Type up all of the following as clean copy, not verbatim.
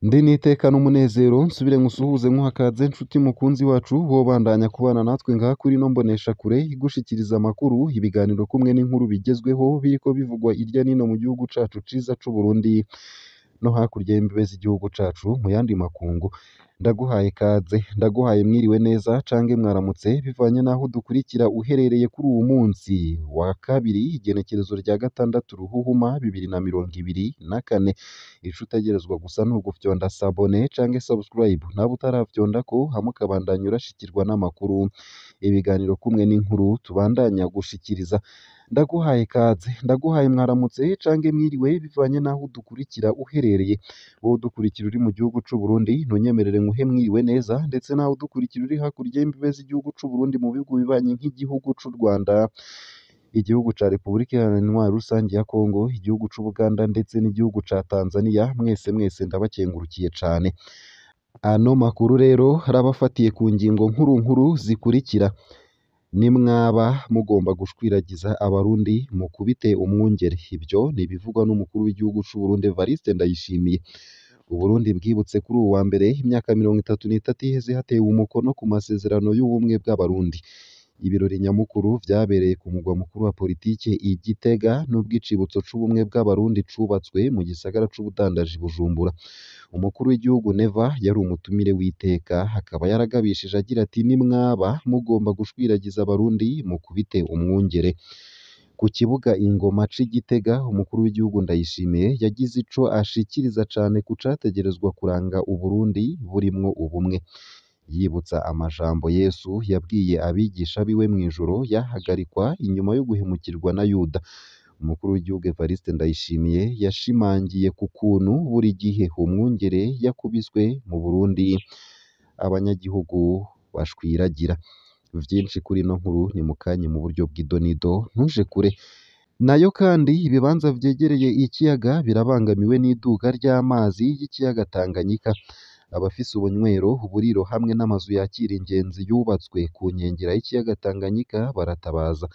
Ndi n'iteka n'umunezero nsubire nkusuhuze nkuha kaze nshuti mukunzi wacu wobandanya kubana natwe ngaha kuri ino mboneshakure igushikiriza amakuru, ibiganiro kumwe n'inkuru bigezweho biriko bivugwa irya nino mu gihugu cacu ciza c'Uburundi no hakurya y'imbibe z'igihugu cacu mu yandi makungu. Ndaguhaye kaze, ndaguhaye mwiriwe neza cange mwaramutse bivanye n'aho udukurikira uherereye kuri uwu munsi wa kabiri igenekerezo rya 6 Ruhuhuma 2024. Ico utegerezwa gusa ni ugufyonda s'abonner canke subscribe nawe utaravyondako hama ukabandanya urashikirwa n'amakuru, ibiganiro kumwe n'inkuru tubandanya gushikiriza. Ndaguhaye kaze, ndaguhaye mwaramutse canke mwiriwe bivanye n'aho udukurikira uherereye. Wowe udukurikira uri mu gihugu c'Uburundi ntunyemerere nkuhe mwiriwe neza, ndetse nawe udukurikira uri hakurya y'imbibe z'igihugu c'Uburundi mu bihugu bibanyi nk'igihugu c'u Rwanda, igihugu ca Repubulika Iharanira Intwaro Rusangi ya Kongo, igihugu c'Ubuganda ndetse n'igihugu ca Tanzania, mwese mwese ndabakengurukiye cane. Ano makuru rero arabafatiye ku ngingo nkuru nkuru zikurikira: nimwaba mugomba gushwiragiza Abarundi mukubite umwungere. Ivyo ni ibivugwa n'umukuru w'igihugu c'Uburundi Evariste Ndayishimiye. Uburundi bwibutse kuri uwu wa mbere imyaka 33 iheze hatewe umukono ku masezerano y'ubumwe bw'Abarundi. Ibirori nyamukuru vyabereye ku mugwa mukuru wa politike i Gitega n'ubw'icibutso c'ubumwe bw'Abarundi cubatswe mu gisagara c'ubudandaji Bujumbura. Umukuru w'igihugu Neva yari umutumire w'iteka, akaba yaragabishije agira ati: "Nimwaba mugomba gushwiragiza Abarundi mukubite umwungere." Ku kibuga Ingoma c'i Gitega, umukuru w'igihugu Ndayishimiye yagize ico ashikiriza cane ku categerezwa kuranga Uburundi burimwo ubumwe. Yibutsa amajambo Yesu yabwiye abigisha biwe mw'ijoro yahagarikwa inyuma yo guhemukirwa na Yuda. Umukuru w'igihugu Evariste Ndayishimiye yashimangiye ku kuntu buri gihe umwungere yakubiswe mu Burundi abanyagihugu bashwiragira. Vyinshi kuri ino nkuru ni mukanye mu buryo bw'idonido, ntuje kure. Nayo kandi ibibanza vyegereye ikiyaga birabangamiwe n'iduga ry'amazi y'ikiyaga Tanganyika. Abafise ubunywero, uburiro hamwe n'amazu yakira ingenzi yubatswe ku nkengera y'ikiyaga Tanganyika baratabaza.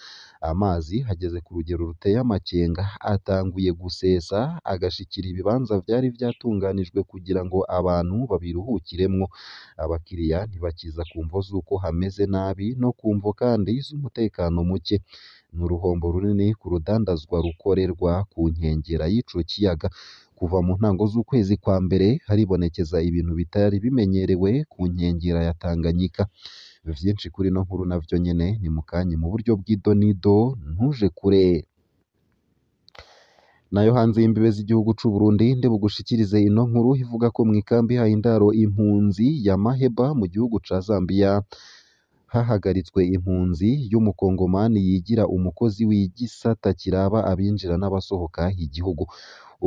Amazi ageze ku rugero ruteye amakenga, atanguye gusesa agashikira ibibanza vyari vyatunganijwe kugira ngo abantu babiruhukiremwo. Abakiriya ntibakiza ku mvo z'uko hameze nabi no ku mvo kandi z'umutekano muke. Ni uruhombo runini ku rudandazwa rukorerwa ku nkengera y'ico kiyaga. Kuva mu ntango z'ukwezi kwa mbere haribonekeza ibintu bitari bimenyerewe ku nkengera ya Tanganyika. Vyinshi kuri ino nkuru navyo nyene ni mukanye mu buryo bw'idonido, ntuje kure. Nayo hanze y'imbibe z'igihugu c'Uburundi ndibugushikirize ino nkuru ivuga ko mw'ikambi ihaye indaro impunzi ya Maheba mu gihugu ca Zambia hahagaritswe impunzi y'umukongomani yigira umukozi w'igisata kiraba abinjira n'abasohoka igihugu.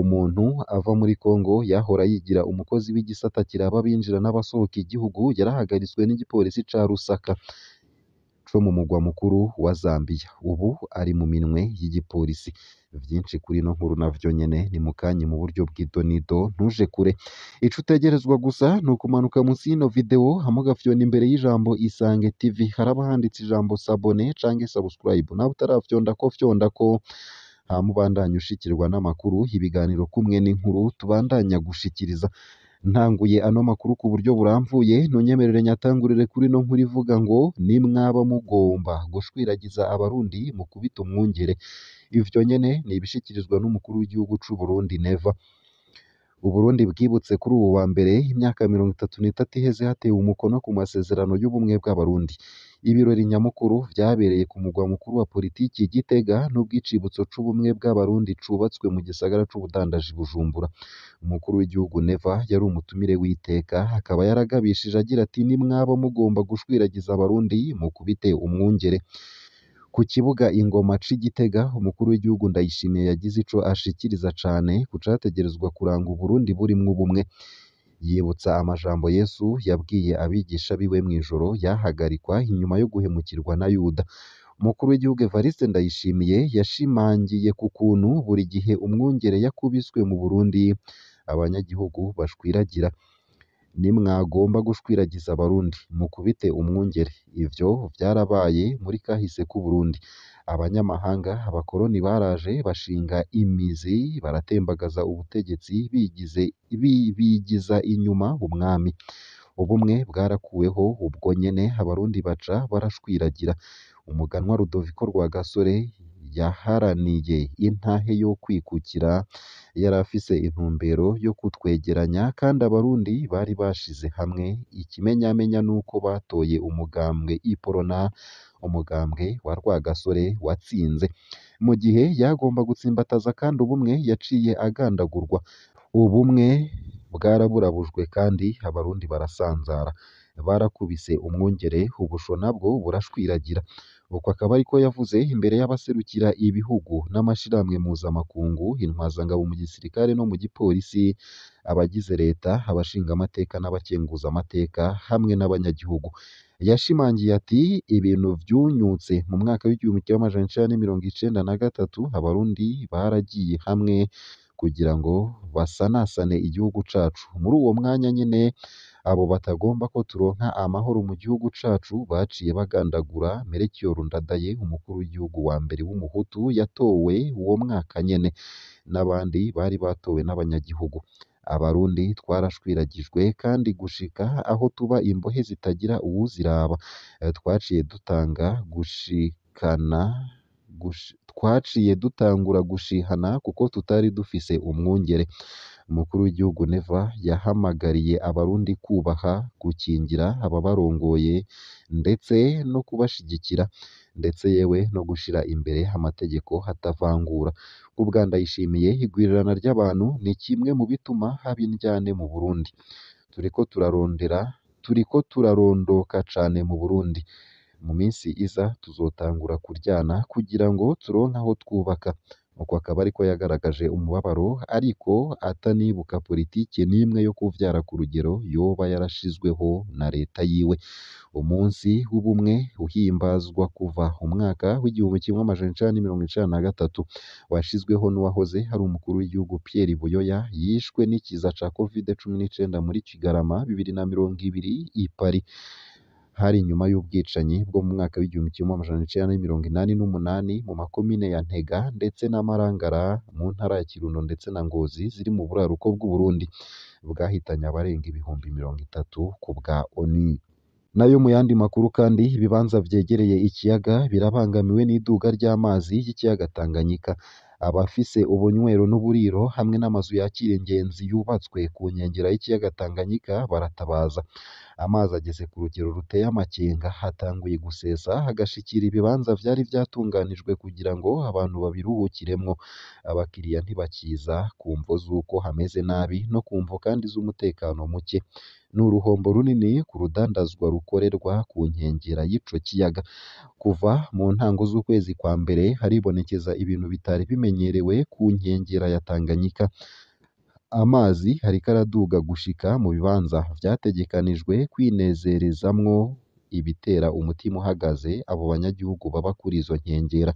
Umuntu ava muri Kongo yahora yigira umukozi w'igisata kiraba abinjira n'abasohoka igihugu yarahagaritswe n'igipolisi ca Lusaka co mu mugwa mukuru wa Zambia. Ubu ari mu minwe y'igipolisi. Vyinshi kuri ino nkuru navyo nyene ni mukanye mu buryo bw'idonido, ntuje kure. Ico utegerezwa gusa ni ukumanuka munsi y'ino video hama ugafyonda imbere y'ijambo Isange TV, haraba handitse ijambo s'abonner canke subscribe. Nawe utaravyondako fyondako, hama ubandanye ushikirwa n'amakuru, ibiganiro kumwe n'inkuru tubandanya gushikiriza. Ntanguye ano makuru ku buryo buramvuye, ntunyemerere nyatangurire kuri ino nkuru ivuga ngo nimwaba mugomba gushwiragiza Abarundi mukubite umwungere. Ivyo nyene ni ibishikirizwa n'umukuru w'igihugu c'Uburundi Neva. Uburundi bwibutse kuri uwu wa mbere imyaka 33 iheze hatewe umukono ku masezerano y'ubumwe bw'Abarundi. Ibirori nyamukuru vyabereye ku mugwa mukuru wa politiki i Gitega n'ubw'icibutso c'ubumwe bw'Abarundi cubatswe mu gisagara c'ubudandaji Bujumbura. Umukuru w'igihugu Neva yari umutumire w'iteka, akaba yaragabishije agira ati: "Nimwaba mugomba gushwiragiza Abarundi mukubite umwungere." Ku kibuga Ingoma c'i Gitega, umukuru w'igihugu Ndayishimiye yagize ico ashikiriza cane ku categerezwa kuranga Uburundi burimwo ubumwe. Yibutsa amajambo Yesu yabwiye abigisha biwe mw'ijoro yahagarikwa inyuma yo guhemukirwa na Yuda. Umukuru w'igihugu Evariste Ndayishimiye yashimangiye ku kuntu buri gihe umwungere yakubiswe mu Burundi abanyagihugu bashwiragira. Nimwagomba gushwiragiza Abarundi mukubite umwungere. Ivyo vyarabaye muri kahise k'Uburundi. Abanyamahanga abakoroni baraje bashinga imizi baratembagaza ubutegetsi bigiza inyuma umwami. Ubumwe bwarakuweho ubwo nyene abarundi baca barashwiragira. Umuganwa Rudoviko Rwagasore yaharaniye intahe yo kwikukira, yari afise intumbero yo kutwegeranya kandi abarundi bari bashize hamwe. Ikimenyamenya nuko batoye umugambwe Iprona, umugambwe wa Rwagasore watsinze. Mu gihe yagomba gutsimbataza kandi ubumwe yaciye agandagurwa. Ubumwe bwaraburabujwe kandi abarundi barasanzara. Barakubise umwungere ubusho nabwo burashwiragira. Uko akaba ariko yavuze imbere y'abaserukira ibihugu n'amashirahamwe mpuzamakungu, intwazangabo mu gisirikare no mu gipolisi, abagize leta, abashingamateka n'abakenguzamateka hamwe n'abanyagihugu. Yashimangiye ati ibintu vyunyutse mu mwaka w'1993 abarundi baragiye hamwe kugira ngo basanasane igihugu cacu. Muri uwo mwanya nyene abo batagomba ko turonka amahoro mu gihugu cacu baciye bagandagura Melchior Ndadaye, umukuru w'igihugu wa mbere w'umuhutu yatowe uwo mwaka nyene, n'abandi bari batowe n'abanyagihugu. Abarundi twarashwiragijwe kandi gushika aho tuba imbohe zitagira uwuziraba. Twaciye dutanga gushikana twaciye dutangura gushihana kuko tutari dufise umwungere. Umukuru w'igihugu Neva yahamagariye abarundi kubaha, gukingira ababarongoye ndetse no kubashigikira, ndetse yewe no gushira imbere amategeko atavangura. Kubwa Ndayishimiye, igwirirana ry'abantu ni kimwe mu bituma haba indyane mu Burundi. Turiko turarondoka cane mu Burundi. Mu minsi iza tuzotangura kuryana kugira ngo turonke aho twubaka. Uko akaba ariko yagaragaje umubabaro ariko atanibuka politike n'imwe yo kuvyara ku rugero yoba yarashizweho na leta yiwe. Umunsi w'ubumwe uhimbazwa kuva umwaka w'1993 washizweho n'uwahoze ari umukuru w'igihugu Pierre Buyoya, yishwe n'ikiza ca Covid-19 muri Kigarama 2020 i Paris. Hari nyuma y'ubwicanyi bwo mu mwaka w'1988 mu makomine ya Ntega ndetse na Marangara mu ntara ya Kirundo ndetse na Ngozi ziri mu buraruko bw'Uburundi, bwahitanye abarenga 30,000 ku bwa ONU. Nayo mu yandi makuru kandi, ibibanza vyegereye ikiyaga birabangamiwe n'iduga ry'amazi y'ikiyaga Tanganyika. Abafise ubunywero n'uburiro hamwe n'amazu yakira ingenzi yubatswe ku nkengera y'ikiyaga Tanganyika baratabaza. Amazi ageze ku rugero ruteye amakenga, hatanguye gusesa hagashikira ibibanza vyari vyatunganijwe kugira ngo abantu babiruhukiremwo. Abakiriya ntibakiza ku mvo z'uko hameze nabi no ku mvo kandi z'umutekano muke. Ni uruhombo runini ku rudandazwa rukorerwa ku nkengera y'ico kiyaga. Kuva mu ntango z'ukwezi kwa mbere haribonekeza ibintu bitari bimenyerewe ku nkengera ya Tanganyika. Amazi ariko araduga gushika mu bibanza vyategekanijwe kwinezerezamwo, ibitera umutima uhagaze abo banyagihugu baba kuri izo nkengera.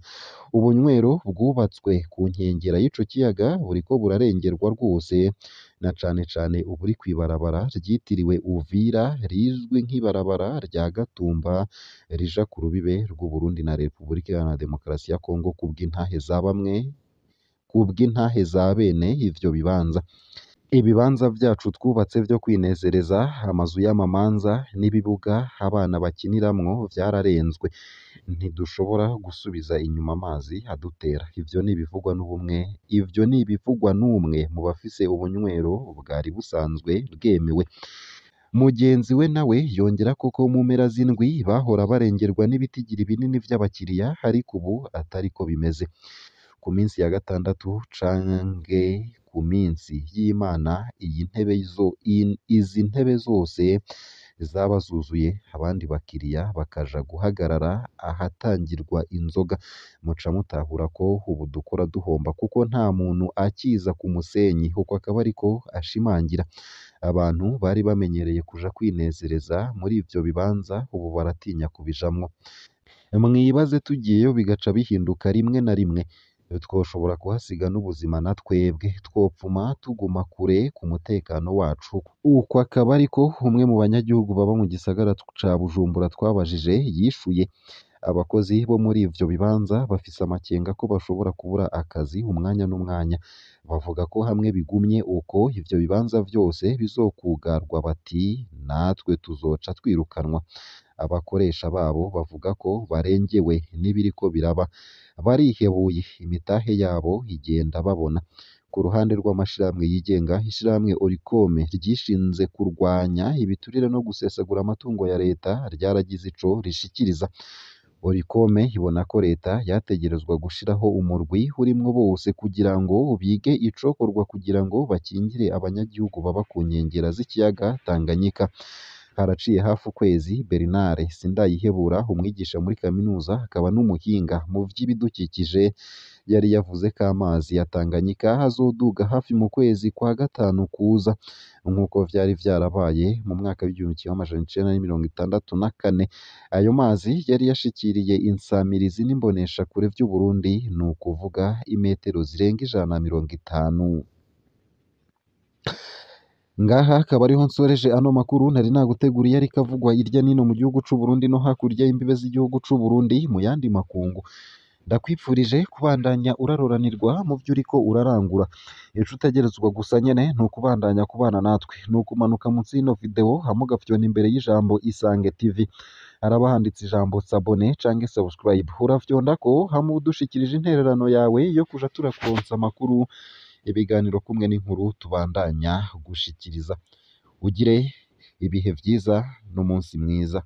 Ubunywero bwubatswe ku nkengera y'ico kiyaga buriko burarengerwa rwose, na cane cane uburi kw'ibarabara ryitiriwe Uvira rizwi nk'ibarabara rya Gatumba rija ku rubibe rw'Uburundi na Repubulika Iharanira Demokarasi ya Kongo kubw'intahe za bene ivyo bibanza. Ibibanza vyacu twubatse vyo kwinezereza, amazu y'amamanza n'ibibuga abana bakiniramwo vyararenzwe. Ntidushobora gusubiza inyuma amazi adutera. Ivyo ni ibivugwa n'ubumwe, ivyo ni ibivugwa n'umwe mu bafise ubunywero bwari busanzwe bwemewe. Mugenzi we nawe yongerako ko mu mpera z'indwi bahora barengerwa n'ibitigiri binini vy'abakiriya ariko ubu atariko bimeze. Ku minsi ya gatandatu canke ku minsi y'Imana izi ntebe zose zaba zuzuye, abandi bakiriya bakaja guhagarara ahatangirwa inzoga. Muca mutahura ko ubu dukora duhomba kuko nta muntu akiza ku musenyi. Uko akaba ariko ashimangira. Abantu bari bamenyereye kuja kwinezereza muri ivyo bibanza ubu baratinya kubijamwo. Mwibaze tugiyeyo bigaca bihinduka rimwe na rimwe, twoshobora kuhasiga n'ubuzima na twebwe, twopfuma tuguma kure ku mutekano wacu. Uko akaba ariko umwe mu banyagihugu baba mu gisagara ca Bujumbura twabajije yishuye. Abakozi bo muri ivyo bibanza bafise amakenga ko bashobora kubura akazi umwanya n'umwanya. Bavuga ko hamwe bigumye uko ivyo bibanza vyose bizokugarwa, bati natwe tuzoca twirukanwa. Abakoresha babo bavuga ko barengewe n'ibiriko biraba, barihebuye, imitahe yabo igenda babona. Ku ruhande rw'amashirahamwe yigenga, ishirahamwe Oricome ryishinze kurwanya ibiturire no gusesagura amatungo ya leta ryaragize ico rishikiriza. Oricome ibona ko leta yategerezwa gushiraho umurwi urimwo bose kugira ngo bige icokorwa kugira ngo bakingire abanyagihugu baba ku nkengera z'ikiyaga Tanganyika. Haraciye hafi ukwezi Bernard Sindayihebura, umwigisha muri kaminuza akaba n'umuhinga mu vy'ibidukikije, yari yavuze ko amazi ya Tanganyika azoduga hafi mu kwezi kwa gatanu kuza, nk'uko vyari vyarabaye mu mwaka w'1964. Ayo mazi yari yashikiriye insamirizi n'imboneshakure vy'Uburundi, ni ukuvuga imetero zirenga 150. Ngaha akaba ariho nsoreje ano makuru nari naguteguriye ariko avugwa irya nino mu gihugu c'u Burundi no hakurya y'imbibe z'igihugu c'u Burundi mu yandi makungu. Ndakwipfurije kubandanya uraroranirwa mu vyo uriko urarangura. Ico utegerezwa gusa nyene ni ukubandanya kubana natwe, ni ukumanuka munsi y'ino video hama ugafyona imbere y'ijambo Isange TV. Haraba handitse ijambo s'abonner canke subscribe, urafyondako hama udushikirije intererano yawe yo kuja turakuronsa amakuru, ibiganiro kumwe n'inkuru tubandanya gushikiriza. Ugire ibihe vyiza n'umunsi mwiza.